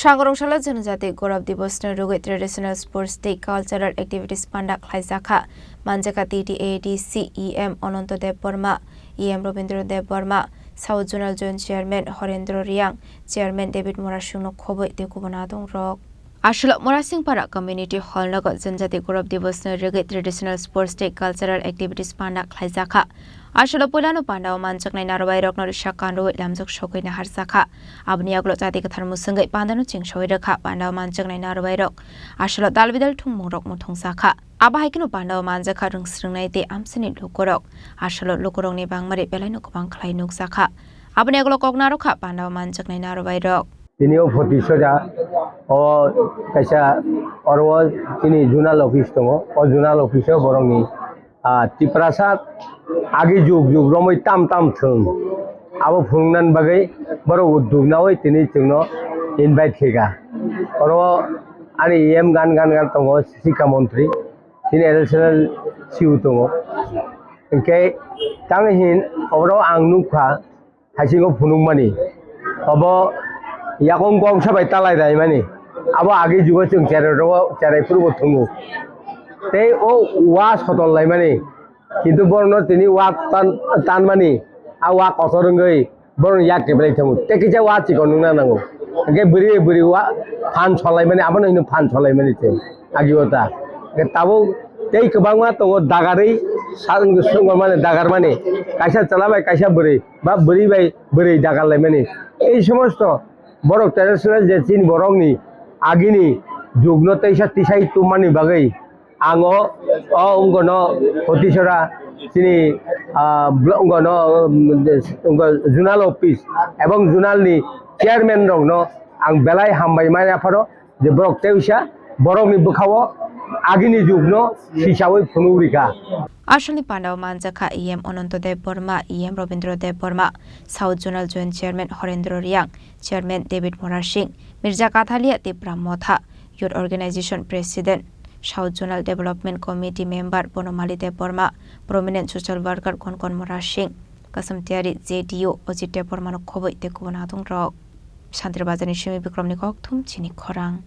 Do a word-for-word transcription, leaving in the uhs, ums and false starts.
Sangrong salo Janajati Gaurav Divos no rwgwi traditional sports tei cultural activities panda khlaijakha. Manjakha T T A D C E M Ananto Debbarma, E M Rabindra Debbarma, South Zonal Joint Chairman Horendra Riang, Chairman David Murasing no khobwi tei kubun adong rok. Asolo Murasing Para Community Hall nogo Janajati Gaurav Divos no rwgwi traditional sports tei cultural activities panda khlaijakha. Asolo puilano pandao manjaknai narwai rokno risa kanrwi lamjak sogwi naharjakha. Aboni yagulo chati kwthar musungwi pandano chingsawi rwkha. Pandao manjaknai narwai rok asolo dalbidal thwngmung rok muthungjakha. Abo hai kheno pandao manjakha rwngsrwngnai tei amchaini lukurok. Asolo lukurokni bangmari belaino kwbang khlai nukjakha. Aboni yagulo kok narwkha pandao manjaknai narwai rok. Tini o photo soja o kaisa oro o chini zonal office tongo. O zonal office o borokni, ah, Tiprasa agi jug jug romwi tam tam thwng. Abo phunuknani bagwi borok udduk nawi tini chwngno invite khaikha. Oro ani E M gan gan gan tongo, Sikha Montri, chini additional C E O tongo. Hinkhe tamo hin oro ang nukha, haisingo phunukmani. Obo yakung kongsa bai talai raimani. Abo agi jugo chwng cherai rogo, cherai phuru bo thungo. Tei o wa sotol laimani. Kintu borokno tini wa tan, tanmani. A wa kotor wngwi borokno yak keblai thango. Tei kisa wa chikon wngna nango. Hingke bwrwi bwrwi wa phan solaimani, abono hino phan solaimani se. Agi o ta. Hingke tabuk tei kwbangma tongo dagarwi sa-, songmani dagarmani. Kaisa chwla bai kaisa bwrwi. Ba bwrwi bai bwrwi dagar laimani. Ei somosto borok traditional je chini borokni agini jugno teisa tisai tummani bagwi ang o, o wngkha no Hotisora chini, ah, blo-, wngkha no, um, wngkha zonal office ebong zonal ni chairman rokno ang belai hambai manya phano. Je borok tei wngsa borokni bwkhao agini jugno sisawi phunuk rikha. Asolni pandao manjakha E M Ananto Debbarma, E M Rabindra Debbarma, South Zonal Joint Chairman Horendra Riang, Chairman David Murasing, Mirza Kathalia Tipra Motha, Youth Organization President, South Zonal Development Committee Member Bonomali Debbarma, Prominent Social Worker Konkon Murasing, Kasamtiari J D O Ajit Debbarmano khobwi tei kubun adongrok. Santri Bazarni simi Bikromni kokthum chini khorang.